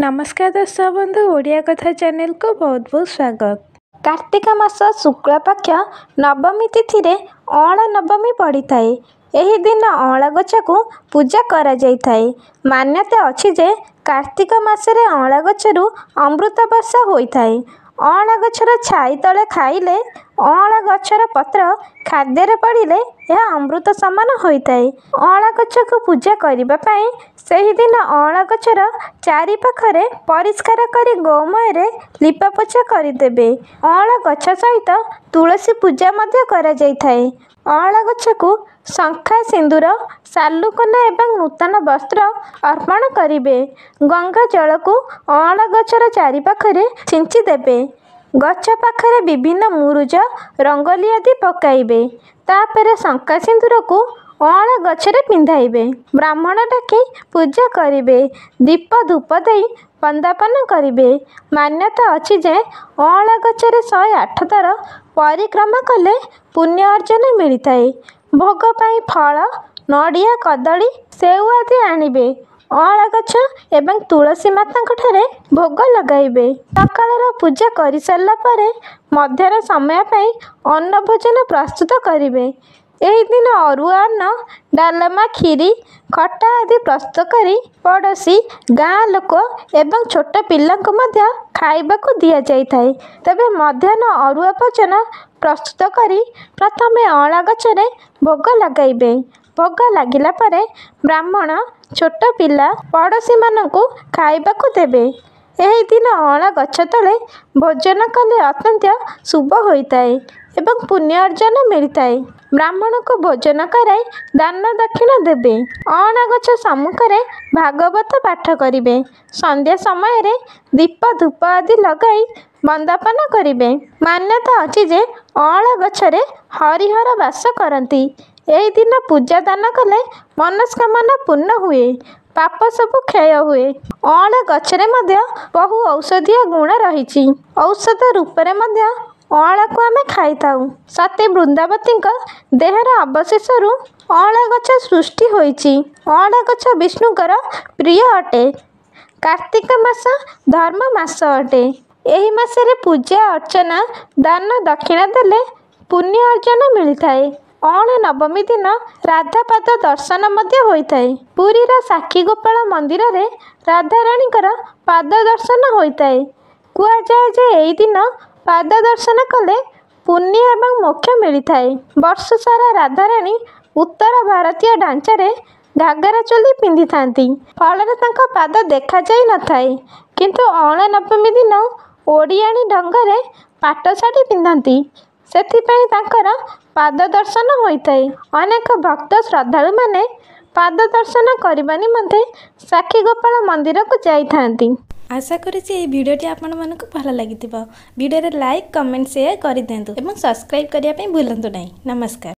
ନମସ୍କାର ଦର୍ଶକ ବନ୍ଧୁ, ଓଡ଼ିଆ କଥା ଚ୍ୟାନେଲକୁ ବହୁତ ବହୁତ ସ୍ୱାଗତ। କାର୍ତ୍ତିକ ମାସ ଶୁକ୍ଳପକ୍ଷ ନବମୀ ତିଥିରେ ଅଁଳା ନବମୀ ପଡ଼ିଥାଏ। ଏହି ଦିନ ଅଁଳା ଗଛକୁ ପୂଜା କରାଯାଇଥାଏ। ମାନ୍ୟତା ଅଛି ଯେ କାର୍ତ୍ତିକ ମାସରେ ଅଁଳା ଗଛରୁ ଅମୃତ ବର୍ଷା ହୋଇଥାଏ। ଅଁଳା ଗଛର ଛାଇ ତଳେ ଖାଇଲେ, ଅଁଳା ଗଛର ପତ୍ର ଖାଦ୍ୟରେ ପଡ଼ିଲେ ଏହା ଅମୃତ ସମାନ ହୋଇଥାଏ। ଅଁଳା ଗଛକୁ ପୂଜା କରିବା ପାଇଁ ସେହିଦିନ ଅଁଳା ଗଛର ଚାରିପାଖରେ ପରିଷ୍କାର କରି ଗୋମୟରେ ଲିପାପୋଛା କରିଦେବେ। ଅଁଳା ଗଛ ସହିତ ତୁଳସୀ ପୂଜା ମଧ୍ୟ କରାଯାଇଥାଏ। ଅଁଳା ଗଛକୁ ଶଙ୍ଖା, ସିନ୍ଦୁର, ସାଲୁକନା ଏବଂ ନୂତନ ବସ୍ତ୍ର ଅର୍ପଣ କରିବେ। ଗଙ୍ଗା ଜଳକୁ ଅଁଳା ଗଛର ଚାରିପାଖରେ ଛିଞ୍ଚି ଦେବେ। ଗଛ ପାଖରେ ବିଭିନ୍ନ ମୁରୁଜ, ରଙ୍ଗୋଲି ଆଦି ପକାଇବେ। ତାପରେ ଶଙ୍ଖା ସିନ୍ଦୁରକୁ ଅଁଳା ଗଛରେ ପିନ୍ଧାଇବେ। ବ୍ରାହ୍ମଣ ଡାକି ପୂଜା କରିବେ। ଦୀପ ଧୂପ ଦେଇ ବନ୍ଦାପନା କରିବେ। ମାନ୍ୟତା ଅଛି ଯେ ଅଁଳା ଗଛରେ 108 ଥର ପରିକ୍ରମା କଲେ ପୁଣ୍ୟ ଅର୍ଜନ ମିଳିଥାଏ। ଭୋଗ ପାଇଁ ଫଳ, ନଡ଼ିଆ, କଦଳୀ, ସେଉ ଆଦି ଆଣିବେ। ଅଁଳା ଗଛ ଏବଂ ତୁଳସୀ ମାତାଙ୍କଠାରେ ଭୋଗ ଲଗାଇବେ। ସକାଳର ପୂଜା କରିସାରିଲା ପରେ ମଧ୍ୟାହ୍ନ ସମୟ ପାଇଁ ଅନ୍ନ ଭୋଜନ ପ୍ରସ୍ତୁତ କରିବେ। ଏହି ଦିନ ଅରୁଆ ଅନ୍ନ, ଡାଲମା, କ୍ଷୀରି, ଖଟା ଆଦି ପ୍ରସ୍ତୁତ କରି ପଡ଼ୋଶୀ, ଗାଁ ଲୋକ ଏବଂ ଛୋଟ ପିଲାଙ୍କୁ ମଧ୍ୟ ଖାଇବାକୁ ଦିଆଯାଇଥାଏ। ତେବେ ମଧ୍ୟାହ୍ନ ଅରୁଆ ଭୋଜନ ପ୍ରସ୍ତୁତ କରି ପ୍ରଥମେ ଅଁଳା ଗଛରେ ଭୋଗ ଲଗାଇବେ। ଭୋଗ ଲାଗିଲା ପରେ ବ୍ରାହ୍ମଣ, ଛୋଟ ପିଲା, ପଡ଼ୋଶୀମାନଙ୍କୁ ଖାଇବାକୁ ଦେବେ। ଏହି ଦିନ ଅଁଳା ଗଛ ତଳେ ଭୋଜନ କଲେ ଅତ୍ୟନ୍ତ ଶୁଭ ହୋଇଥାଏ ଏବଂ ପୁଣ୍ୟ ଅର୍ଜନ ମିଳିଥାଏ। ବ୍ରାହ୍ମଣକୁ ଭୋଜନ କରାଇ ଦାନ ଦକ୍ଷିଣା ଦେବେ। ଅଁଳା ଗଛ ସମ୍ମୁଖରେ ଭାଗବତ ପାଠ କରିବେ। ସନ୍ଧ୍ୟା ସମୟରେ ଦୀପ ଧୂପ ଆଦି ଲଗାଇ ବନ୍ଦାପନା କରିବେ। ମାନ୍ୟତା ଅଛି ଯେ ଅଁଳା ଗଛରେ ହରିହର ବାସ କରନ୍ତି। ଏହି ଦିନ ପୂଜା ଦାନ କଲେ ମନସ୍କାମନା ପୂର୍ଣ୍ଣ ହୁଏ, ପାପ ସବୁ କ୍ଷୟ ହୁଏ। ଅଁଳା ଗଛରେ ମଧ୍ୟ ବହୁ ଔଷଧୀୟ ଗୁଣ ରହିଛି। ଔଷଧ ରୂପରେ ମଧ୍ୟ ଅଁଳାକୁ ଆମେ ଖାଇଥାଉ। ସତୀ ବୃନ୍ଦାବତୀଙ୍କ ଦେହର ଅବଶେଷରୁ ଅଁଳା ଗଛ ସୃଷ୍ଟି ହୋଇଛି। ଅଁଳା ଗଛ ବିଷ୍ଣୁଙ୍କର ପ୍ରିୟ ଅଟେ। କାର୍ତ୍ତିକ ମାସ ଧର୍ମ ମାସ ଅଟେ। ଏହି ମାସରେ ପୂଜା ଅର୍ଚ୍ଚନା, ଦାନ ଦକ୍ଷିଣା ଦେଲେ ପୁଣ୍ୟ ଅର୍ଜନ ମିଳିଥାଏ। ଅଁଳା ନବମୀ ଦିନ ରାଧାପାଦ ଦର୍ଶନ ମଧ୍ୟ ହୋଇଥାଏ। ପୁରୀର ସାକ୍ଷୀଗୋପାଳ ମନ୍ଦିରରେ ରାଧାରାଣୀଙ୍କର ପାଦ ଦର୍ଶନ ହୋଇଥାଏ। କୁହାଯାଏ ଯେ ଏହି ଦିନ ପାଦ ଦର୍ଶନ କଲେ ପୁଣ୍ୟ ଏବଂ ମୋକ୍ଷ ମିଳିଥାଏ। ବର୍ଷ ସାରା ରାଧାରାଣୀ ଉତ୍ତର ଭାରତୀୟ ଢାଞ୍ଚାରେ ଘାଗରା ଚୋଲି ପିନ୍ଧିଥାନ୍ତି, ଫଳରେ ତାଙ୍କ ପାଦ ଦେଖାଯାଇ ନଥାଏ। କିନ୍ତୁ ଅଁଳା ନବମୀ ଦିନ ଓଡ଼ିଆଣୀ ଢଙ୍ଗରେ ପାଟ ଶାଢ଼ୀ ପିନ୍ଧନ୍ତି, ସେଥିପାଇଁ ତାଙ୍କର ପାଦ ଦର୍ଶନ ହୋଇଥାଏ। ଅନେକ ଭକ୍ତ ଶ୍ରଦ୍ଧାଳୁମାନେ ପାଦ ଦର୍ଶନ କରିବା ନିମନ୍ତେ ସାକ୍ଷୀଗୋପାଳ ମନ୍ଦିରକୁ ଯାଇଥାନ୍ତି। ଆଶା କରୁଛି ଏହି ଭିଡ଼ିଓଟି ଆପଣମାନଙ୍କୁ ଭଲ ଲାଗିଥିବ। ଭିଡ଼ିଓରେ ଲାଇକ୍, କମେଣ୍ଟ, ସେୟାର କରିଦିଅନ୍ତୁ ଏବଂ ସବସ୍କ୍ରାଇବ୍ କରିବା ପାଇଁ ଭୁଲନ୍ତୁ ନାହିଁ। ନମସ୍କାର।